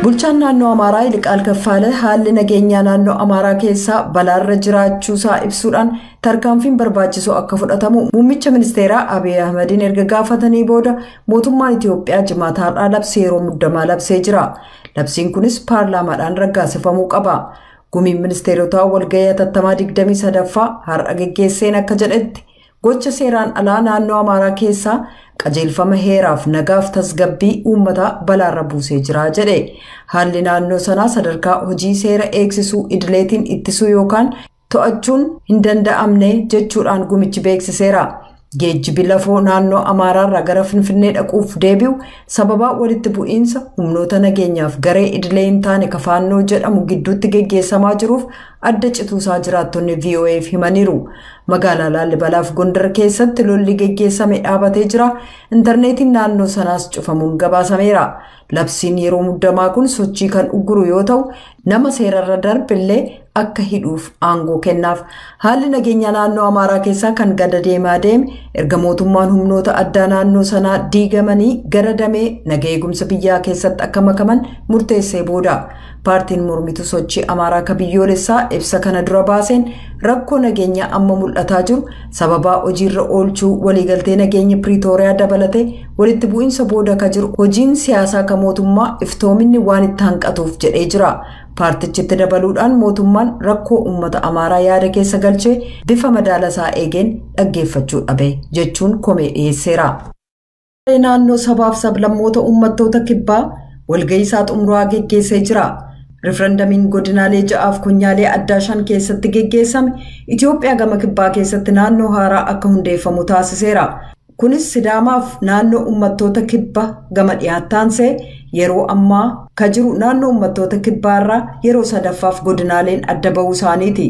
Bulchaan naannoo Amaaraa Yiliqaal Kaffaale haalli nageenyaa naannoo Amaaraa keessaa balaarra jiraachuusaa ibsuudhaan tarkaanfiin barbaachisu akka fudhatamu muummicha ministeeraa Abiy Ahmediin erga gaafatanii booda mootummaan Itiyoophiyaa jimaata har'aa labsii yeroo muddamaa labsee jira. Labsiin kunis paarlaamaadhaan raggaasifamuu qaba. Gumiin ministeerotaa walgahii hatattamaa 23ffaa har'a geggeesseen akka jedhetti gocha seeraan alaa naannoo Amaaraa keessaa qajeelfama heeraaf nagaaf tasgabbii uummataa balaarra buusee jira jedhe. Haalli naannoo sanaa sadarkaa hojii seera eegsisuu idileetiin ittisuu yookaan to'achuun hin danda'amne jechuudhaan gumichi beeksiseera. Geejjibi lafoo naannoo Amaaraarraa gara Finfinnee dhaquuf deebi'u sababaa walitti bu'iinsa humnoota nageenyaaf garee idilee hin taane kafaannoo jedhamu gidduutti geggeessamaa jiruuf adda cituusaa jiraattonni VOAf himaniiru. Magaalaa Laalibalaaf Gondar keessatti lolli geggeessame dhaabatee jira. Intarneetiin naannoo sanaas cufamuun gabaasameera. Labsiin yeroo muddamaa kun sochii kan ugguru yoo ta'u nama seerarra darbillee akka hidhuuf aangoo kennaaf. Haalli nageenyaa naannoo Amaaraa keessaa kan gada deemaa deeme erga mootummaan humnoota addaa naannoo sanaa diigamanii gara damee naga eegumsa biyyaa keessatti akka makaman murteessee booda. Paartiin mormituu sochii Amaaraa ka biyyoolessaa ibsa kana dura baaseen rakkoo nageenyaa amma mul'ataa jiru sababaa hojiirra oolchuu waliigaltee nageenya Piriitooriyaa dabalatee walitti bu'iinsa booda ka jiru hojiin siyaasaa ka mootummaa iftoominni waan itti hanqatuuf jedhee jira. Paartichitti dabaluudhaan mootummaan rakkoo uummata Amaaraa yaada keessa galchee bifa madaalasaa eegeen dhaggeeffachuu dhabe jechuun komee dhiyeesseera. Naannoo sabaaf sablammoota uummattoota kibbaa walga'iisaa xumuraa geggeessee jira. Riferendamiin godinaalee 6 kunyaalee addaa 5 keessatti geggeessame Itiyoophiyaa gama kibbaa keessatti naannoo haaraa akka hundeeffamu taasiseera. Kunis Sidaamaaf naannoo uummattoota kibbaa gama dhiyaattaansee yeroo ammaa ka jiru naannoo uummattoota kibbaarraa yeroo sadaffaaf godinaaleen adda ba'uu isaaniiti.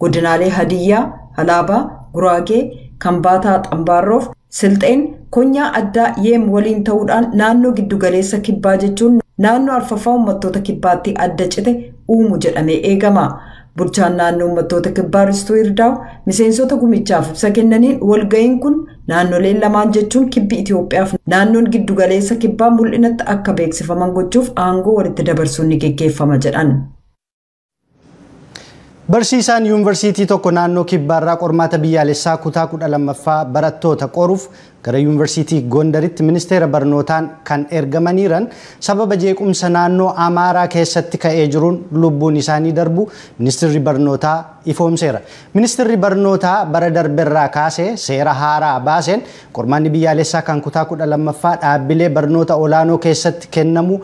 Godinaalee Hadiyyaa, Halaabaa, Guraagee, Kambaataa, Xambaarroof, Silxeen konyaa addaa Yeem waliin ta'uudhaan naannoo giddugaleessa kibbaa jechuun naannoo arfaffaa uummattoota kibbaatti adda cite uumu jedhamee eegama. Bulchaan naannoo uummattoota kibbaa Ristuu Yirdaa'u miseensota gumichaaf ibsa kennaniin walga'iin kun naannoleen lamaan jechuun kibbi Itiyoophiyaaf naannoon giddugaleessa kibbaa mul'inatti akka beeksifaman gochuuf aangoo walitti dabarsuun ni geggeeffama jedhan. Barsiisaan yuunivarsiitii tokko naannoo kibbaarraa qormaata biyyaalessaa kutaa 12ffaa barattoota qoruuf gara yuunivarsiitii Gondaritti ministeera barnootaan kan ergamaniiran sababa jeequmsa naannoo Amaaraa keessatti ka'ee jiruun lubbuun isaanii darbu ministeerri barnootaa ifoomseera. Ministeerri barnootaa bara darberraa kaasee seera haaraa baaseen qormaanni biyyaalessaa kan kutaa 12ffaa dhaabbilee barnoota olaanoo keessatti kennamu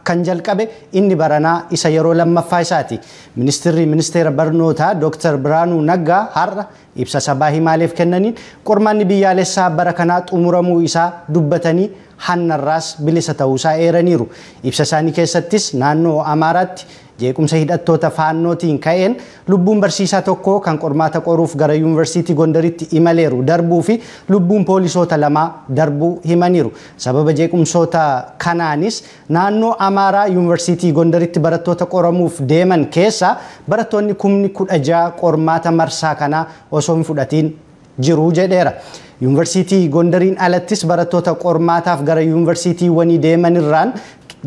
kan jalqabe inni baranaa isa yeroo lammaffaa isaati. Ministeerri ministeera barnootaa Dr. Birhaanuu Naggaa har'a ibsa sabaa himaaleef kennaniin qormaanni biyyaalessaa bara kanaa xumuramuu isaa dubbatanii hannarraas bilisa ta'uusaa eeraniiru. Ibsa isaanii keessattis naannoo Amaaraatti jeequmsa hidhattoota faannootiin ka'een lubbuun barsiisaa tokko kan qormaata qoruuf gara yuunivarsiitii Gondaritti imaleeru darbuu fi lubbuun poolisoota lamaa darbuu himaniiru. Sababa jeequmsoota kanaanis naannoo Amaaraa yuunivarsiitii Gondaritti barattoota qoramuuf deeman keessaa barattoonni 16,000 qormaata marsaa kanaa osoo hin fudhatiin jiru jedheera. Yuunivarsiitii Gondariin alattis barattoota qormaataaf gara yuunivarsiitiiwwanii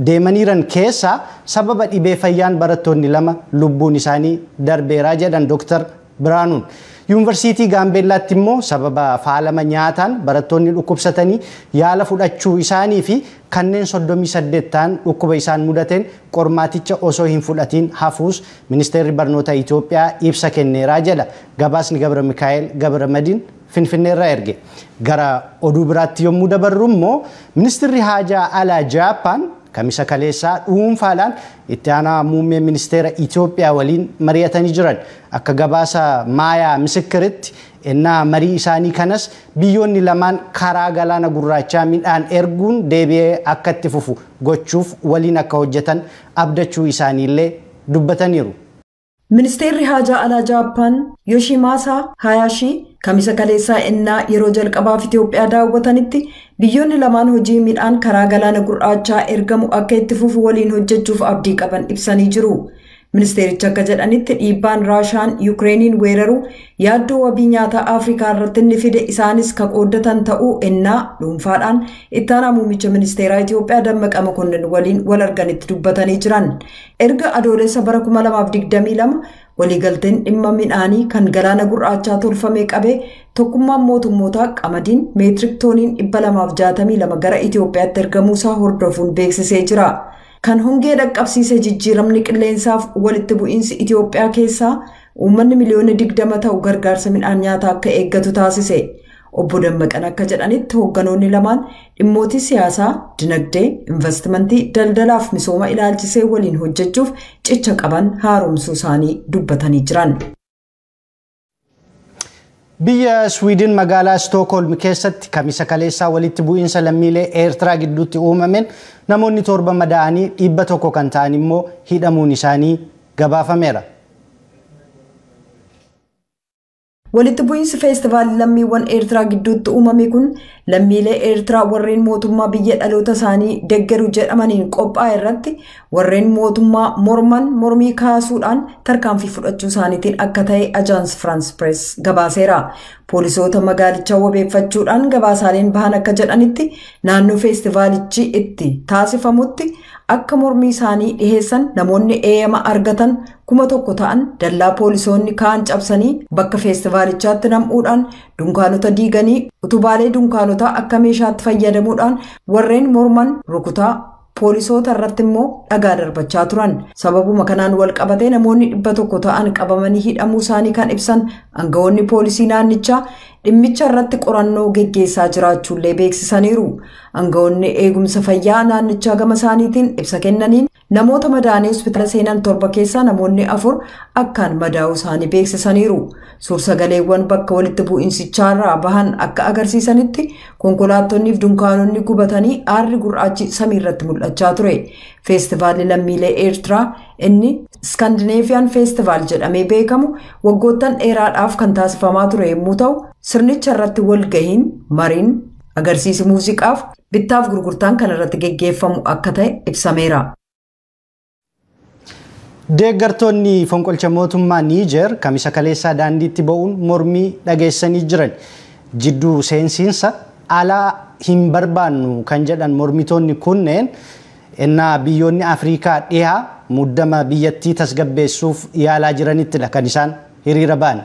deemaniiran keessaa sababa dhibee fayyaan barattoonni 2 lubbuun isaanii darbeeraa jedhan Dr. Birhaanuun. Yuunivarsiitii Gaambeellaatti immoo sababa faalama nyaataan barattoonni dhukkubsatanii yaala fudhachuu isaanii fi kanneen 38 ta'an dhukkuba isaan mudateen qormaaticha osoo hin fudhatiin hafuus ministeerri barnoota Itiyoophiyaa ibsa kenneeraa jedha. Gabaasni Gabra Mikaa'el Gabra Madiin Finfinneerraa erge. Gara oduu biraatti yommuu dabarru immoo ministeerri haajaa alaa Jaappaan kamisa kaleessaa dhuunfaadhaan itti aanaa muummee ministeera Itiyoophiyaa waliin mari'atanii jiran. Akka gabaasa Maayaa Misikiritti ennaa marii isaanii kanas biyyoonni lamaan karaa galaana gurraachaa midhaan erguun deebi'ee akka itti fufu gochuuf waliin akka hojjetan abdachuu isaaniillee dubbataniiru. Ministeerri haajaa alaa Jaappaan Yoshimasa Hayashi kamisa kaleessaa ennaa yeroo jalqabaaf Itiyoophiyaa daawwatanitti biyyoonni lamaan hojii midhaan karaa galaana gurraachaa ergamu akka itti fufu waliin hojjechuuf abdii qaban ibsanii jiru. Ministeerichi akka jedhanitti dhiibbaan Raashaan Yukireeniin weeraru yaaddoo wabii nyaataa Afrikaa irratti inni fide isaanis ka qooddatan ta'uu ennaa dhuunfaadhaan ittaanaa muummicha ministeeraa Itiyoophiyaa Dammaqa Mokonnin waliin wal arganitti dubbatanii jiran. Erga adoolessa bara 2022 waliigalteen dhimma midhaanii kan galaana gurraachaa tolfamee qabee tokkummaan mootummootaa qamadiin meetirik tooniin 262 gara Itiyoophiyaatti ergamuusaa hordofuun beeksisee jira. Kan hongee dhaqqabsiise jijjiiramni qilleensaaf walitti bu'iinsi Itiyoophiyaa keessaa uummanni miliyoona 20 ta'u gargaarsa midhaan nyaataa akka eeggatu taasise. Obbo Dammaqan akka jedhanitti hoogganoonni lamaan dhimmoota siyaasaa, dinagdee, investimentii, daldalaaf misooma ilaalchisee waliin hojjechuuf cicha qaban haaromsuu isaanii dubbatanii jiran. Biyya Swiidin magaalaa Stookholm keessatti kamisa kaleessaa walitti bu'iinsa lammiilee Eertiraa gidduutti uumameen namoonni 7 madaa'anii 100 kan ta'an immoo hidhamuun isaanii gabaafameera. Walitti bu'iinsi feestivaalii lammiiwwan Eertiraa gidduutti uumame kun lammiilee Eertiraa warreen mootummaa biyya dhaloota isaanii deeggaru jedhamaniin qophaa'e irratti warreen mootummaa morman mormii kaasuudhaan tarkaanfii fudhachuu isaaniitiin akka ta'e Ajaans Firaans Pirees gabaaseera. Poolisoota magaalichaa wabeeffachuudhaan gabaasaaleen bahan akka jedhanitti naannoo feestivaalichi itti taasifamutti akka mormii isaanii dhiheessan namoonni eeyyama argatan 1000 ta'an dallaa poolisoonni kaan cabsanii bakka feestivaalichaatti nam'uudhaan dunkaanota diiganii utubaalee dunkaanotaa akka meeshaatti fayyadamuudhaan warreen morman rukutaa poolisoota irratti immoo dhagaa darbachaa turan. Sababuma kanaan wal qabatee namoonni 100 ta'an qabamanii hidhamuu isaanii kan ibsan aangawoonni poolisii naannichaa dhimmicha irratti qorannoo geggeessaa jiraachuullee beeksisaniiru. Aangawoonni eegumsa fayyaa naannichaa gama isaaniitiin ibsa kennaniin namoota madaa'anii hospitaala seenan 7 keessaa namoonni 4 akkaan madaa'uu isaanii beeksisaniiru. Suursagaleewwan bakka walitti bu'iinsichaarraa bahan akka agarsiisanitti konkolaattonni fi dunkaanonni gubatanii aarri gurraachi samii irratti mul'achaa ture. Feestivaalli lammiilee Eertiraa inni Iskaandineeviyaan feestivaal jedhamee beekamu waggoottan dheeraadhaaf kan taasifamaa ture yommuu ta'u sirnicha irratti walgahiin, mariin, agarsiisi muuziqaaf bittaaf gurgurtaan kan irratti geggeeffamu akka ta'e ibsameera. Deeggartoonni fonqolcha mootummaa Niijer kamisa kaleessaa daandiitti ba'uun mormii dhageessanii jiran. Jidduu seensiinsa alaa hin barbaannu kan jedhan mormitoonni kunneen ennaa biyyoonni Afrikaa dhihaa muddama biyyattii tasgabbeessuuf yaalaa jiranittidha kan isaan hiriira ba'an.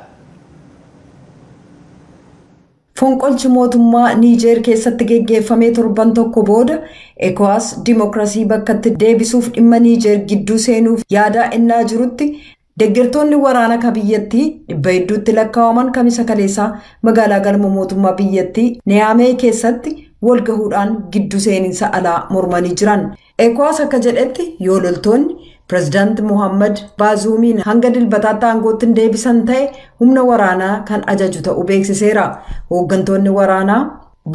Fonqolchi mootummaa Niijeer keessatti geggeeffamee torban tokko booda ECOWAS dimookiraasii bakkatti deebisuuf dhimma Niijeer gidduu seenuuf yaadaa ennaa jirutti deeggartoonni waraana ka biyyattii dhibba hedduutti lakkaa'aman kamisa kaleessaa magaalaa galma mootummaa biyyattii Niyaamee keessatti wal gahuudhaan gidduu seeninsa alaa mormanii jiran. ECOWAS akka jedhetti yoo loltoonni Pireezidaanti Mohaammed Baazuumiin hanga dilbataatti aangootti hin deebisan ta'e humna waraanaa kan ajaju ta'uu beeksiseera. Hooggantoonni waraanaa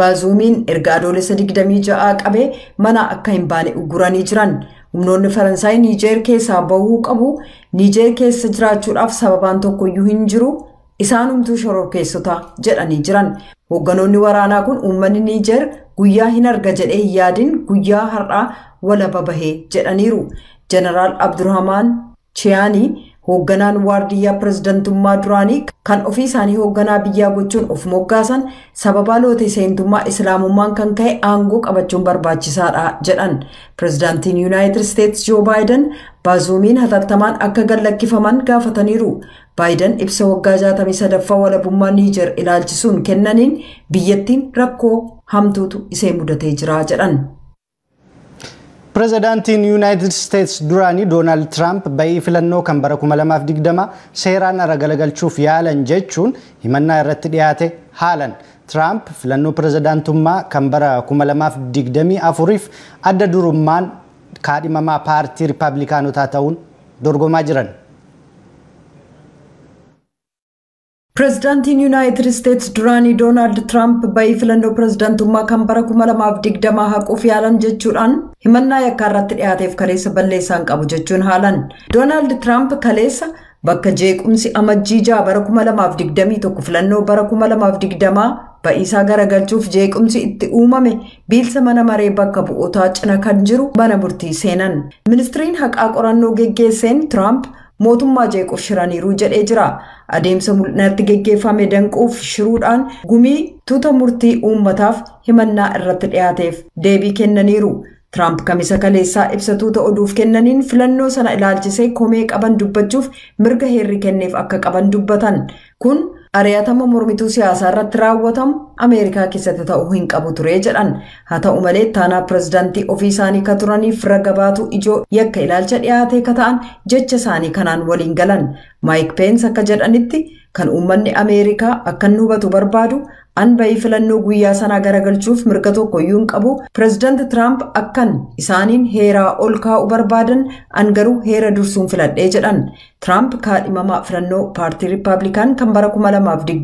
Baazuumiin erga adoolessa 26 qabee mana akka hin baane ugguranii jiran. Humnoonni Faransaay Niijeer keessaa bahuu qabu. Niijeer keessa jiraachuudhaaf sababaan tokkoyyuu hin jiru. Isaanumtuu shororkeessota jedhanii jiran. Hoogganoonni waraanaa kun uummanni Niijeer guyyaa hin arga jedhee hin yaadin guyyaa har'aa walaba bahee jedhaniiru. Jeneraal Abdurrahman Chiyaanii hoogganaan waardiyyaa pireezidantummaa duraanii kan ofii isaanii hoogganaa biyyaa gochuun of moggaasan sababa lootee seentummaa islaamummaan kan ka'e aangoo qabachuun barbaachisaadha jedhan. Pireezidaantiin Yuunaayitid Isteetsi Joo Baayiden Baazuumiin hatattamaan akka gad lakkifaman gaafataniiru. Baayiden ibsa waggaa 63ffaa walabummaa Niijer ilaalchisuun kennaniin biyyattiin rakkoo hamtuutu isee mudatee jira jedhan. Pireezidaantiin Yuunaayitid Isteetsi duraanii Doonaald Tiraamp ba'ii filannoo kan bara 2020 seeraan ala galagalchuuf yaalan jechuun himannaa irratti dhiyaate haalan. Tiraamp filannoo pireezidaantummaa kan bara 2024f adda durummaan kaadhimamaa paartii Riippaabilikaanotaa ta'uun dorgomaa jiran. Pireezidaantiin Yuunaayitid Isteetsi duraanii Doonaald Tiraamp ba'ii filannoo pireezidaantummaa kan bara 2020 haquuf yaalan jechuudhaan himannaa yakkaa irratti dhiyaateef kaleessa balleessaan qabu jechuun haalan. Doonaald Tiraamp kaleessa bakka jeequmsi amajjii 6 bara 2021 filannoo bara 2020 ba'iisaa garagalchuuf jeequmsi itti uumame biilsa mana maree bakka bu'ootaa cina kan jiru mana murtii seenan. Ministiriin haqaa qorannoo geggeesseen Tiraamp mootummaa jeequuf shiraniiru jedhee jira. Adeemsa mul'inatti geggeeffame danquuf shiruudhaan gumii tuuta murtii uummataaf himannaa irratti dhiyaateef deebii kennaniiru. Tiraamp kamisa kaleessaa ibsa tuuta oduuf kennaniin filannoo sana ilaalchisee komee qaban dubbachuuf mirga heerri kenneef akka qaban dubbatan. Kun ari'atama mormituu siyaasaa irratti raawwatamu Ameerikaa keessatti ta'uu hin qabu ture jedhan. Haa ta'u malee taanaa pirezidaantii ofii isaanii ka turaniif raga baatu ijoo yakka ilaalcha dhiyaatee ka ta'an jecha isaanii kanaan waliin galan. Maayik Peens akka jedhanitti kan uummanni Ameerikaa akka inni hubatu barbaadu an bahii filannoo guyyaa sanaa garagalchuuf mirga tokkoyyuu hin qabu. Pireezidaanti Tiraamp akkan isaaniin heeraa ol kaa'u barbaadan an garuu heera dursuun filadhee jedhan. Tiraamp kaadhimamaa filannoo paartii Riippaabilikaan kan bara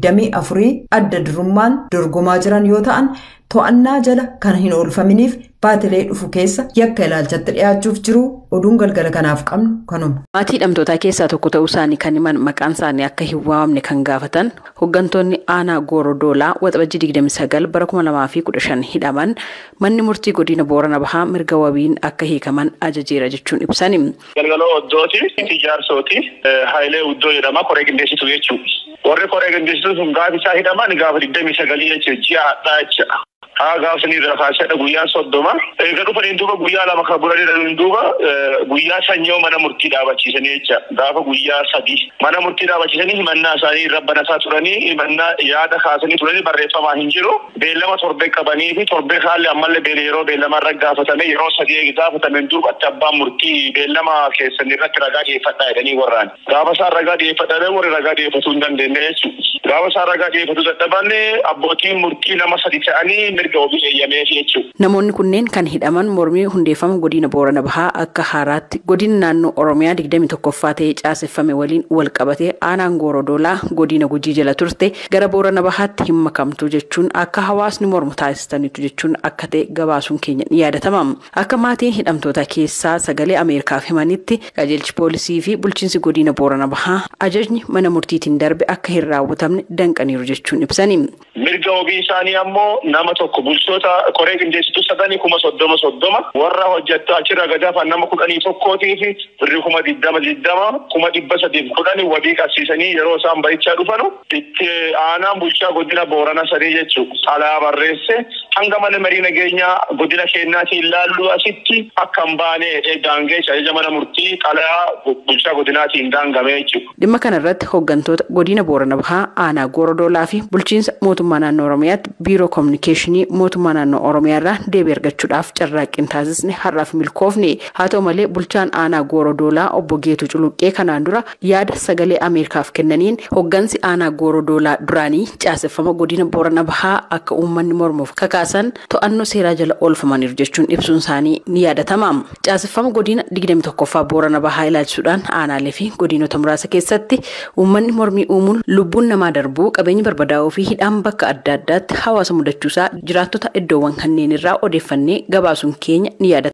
2024 adda durummaan dorgomaa jiran yoo ta'an to'annaa jala kan hin oolfaminiif baatilee dhufu keessa yakka ilaalchatti dhiyaachuuf jiru. Oduun galgala kanaaf qabnu kanuma. Maatii hidhamtootaa keessaa tokko ta'uu isaanii kan himan maqaan isaanii akka hin waamamne kan gaafatan hooggantoonni aanaa Goorodoolaa Waxabajjii 29 bara 2015 hidhaman manni murtii godina Boorana Bahaa mirga wabiin akka hiikaman ajajeera jechuun ibsani. Galgaloo Oddooti, Ijaarsooti, Hayilee Uddoo jedhama koree qindeessitu jechuudha. Warri koree qindeessitu sun gaafa isaa hidhaman gaafa 29 jechuudha ji'a hadhaa jecha. Haa gaafa sanii irraa kaasee guyyaan 30. Egaa dhufaniin duuba guyyaa 2 kan bulanii duuba guyyaa sanyoo mana murtii dhaabachiisanii jecha. Gaafa guyyaa 3 mana murtii dhaabachiisanii himannaa isaanii irra banasaa turanii himannaa yaada kaasanii turanii barreeffamaa hin jiru. Beellama torbee qabanii fi torbee haalli ammallee yeroo beellama irra gaafatame yeroo 3 gaafatame duubatti abbaan murtii beellama keessan irratti ragaa dhiyeeffadhaa jedhanii warraan. Gaafa isaan ragaa dhiyeeffadhaa warri ragaa dhiyeeffatuu hin dandeenye jechuudha. Gaafa isaan ragaa dhiyeeffatuu dadhaban abbootiin murtii nama 3 ta'anii mirga wabii eeyyameef jechuudha. Namoonni kunneen kan hidhaman mormii hundeeffama godina Boorana Bahaa akka haaraatti godina naannoo Oromiyaa 21ffaa ta'ee caaseffame waliin wal qabatee aanaan Goorodoolaa godina Gujii jala turte gara Boorana Bahaatti hin makamtu jechuun akka hawaasni mormu taasisaniitu jechuun akka ta'e gabaasuun keenya ni yaadatama. Akka maatiin hidhamtoota keessaa sagalee Ameerikaaf himanitti qajeelchi poolisii fi bulchiinsi godina Boorana Bahaa ajajni mana murtiitiin darbe akka hin raawwatamne danqaniiru jechuun ibsani. Mirga wabii isaanii ammoo nama tokko bulchoota koree qindeessitu 3 30,000 warra hojjettu achirra gadaafan nama 11 fi birrii 20,020 310,000 wabii qabsiisanii yeroo isaan bahichaa dhufanu itti aanaan bulchaa godina Boorana 3 jechuudha. Alaa barreesse hanga mana marii nageenyaa godina keenyaatiin ilaallu asitti akka hin baane daangee ajaja mana murtii qalaa bulchaa godinaatiin daangame jechuudha. Dhimma kanarratti hooggantoota godina Boorana Bahaa aanaa Goorodoolaa fi bulchiinsa mootummaa naannoo Oromiyaatti biiroo kominikeeshinii mootummaa naannoo Oromiyaa irraa deebii argachuudhaaf carraaqqiin taasisne har'aaf milkoofne. Haa ta'u malee bulchaan aanaa Goorodoolaa obbo Geetuu Culuqqee kanaan dura yaada sagalee Ameerikaaf kennaniin hooggansi aanaa Goorodoolaa duraanii caaseffama godina Boorana Bahaa akka uummanni mormuuf kakaasan to'annoo seeraa jala oolfamaniiru jechuun ibsuun isaanii ni yaadatama. Caaseffama godina 21ffaa Boorana Bahaa ilaalchisuudhaan aanaalee fi godinoota muraasa keessatti uummanni mormii uumuun lubbuun namaa darbuu qabeenyi barbadaa'uu fi hidhaan bakka adda addaatti hawaasa mudachuusaa jiraattota iddoowwan kanneen irraa odeeffannee gabaasuun keenya ni yaadatama.